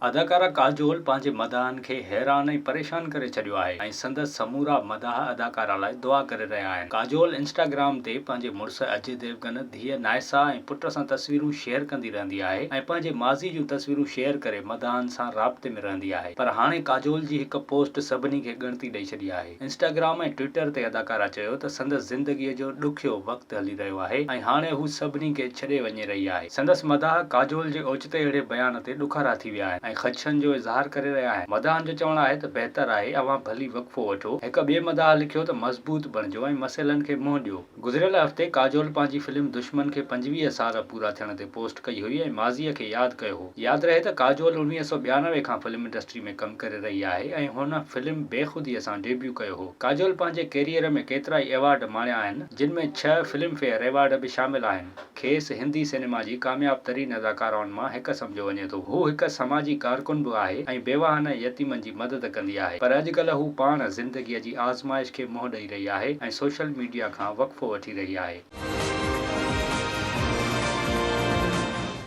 اداڪارا ڪاجول پنهنجي مداحن کي حيران ۽ پريشان ڪري ڇڏيو آهي ۽ سندس سمورا مداح اداڪارا لاء دعا ڪري رهيا آهن. ڪاجول انسٽاگرام تي پنهنجي مڙس اجي ديوگن، ڌيء نائسا ۽ پٽ سان تصويرون شيئر ڪندي رهندي آهي ۽ پنهنجي ماضي جون تصويرون شيئر ڪري مداحن سان رابطي ۾ رهندي آهي پر هاڻي ڪاجول جي هڪ پوسٽ سڀني کي ڳڻتي ڏئي ڇڏي آهي. انسٽاگرام ۽ ٽوئٽر تي اداڪارا چيو ته سندس زندگيء جو ڏکيو وقت هلي رهيو آهي ۽ هاڻي هو سڀني کي ڇڏي وڃي رهي آهي. سندس مداح ڪاجول جي اوچتي اهڙي بيان تي ڏکارا ٿي ويا آهن ۽ خدشن جو اظهار ڪري رهيا آهن. مداحن جو چوڻ آهي ته بهتر آهي اوهان ڀلي وقفو وٺو. هڪ ٻئي مداح لکيو ته مضبوط بڻجو ۽ مسئلن کي منهن ڏيو. گذريل هفتي ڪاجول پنهنجي فلم دشمن کي 25 سال پورا ٿيڻ تي پوسٽ ڪئي هئي ۽ ماضيء کي ياد ڪيو هو. ياد رهي ته ڪاجول 1992 کان فلم انڊسٽري ۾ ڪم ڪري رهي آهي ۽ هن فلم بيخوديء سان ڊيبيو ڪيو هو. ڪاجول پنهنجي ڪيريئر ۾ ڪيترائي ايوارڊ ماڻيا آهن، جن ۾ ڇهه فلم فيئر ايوارڊ به شامل آهن. کيس هندي سئنيما جي ڪامياب ترين اداڪارائن مان هڪ سمجهيو وڃي ٿو. هو هڪ سماجي ڪارڪن به آهي ۽ بيواهن ۽ يتيمن جي مدد ڪندي آهي. پر اڄڪلهه هو پاڻ زندگيء جي آزمائش کي منهن ڏئي رهي آهي ۽ سوشل ميڊيا کان وقفو وٺي رهي آهي.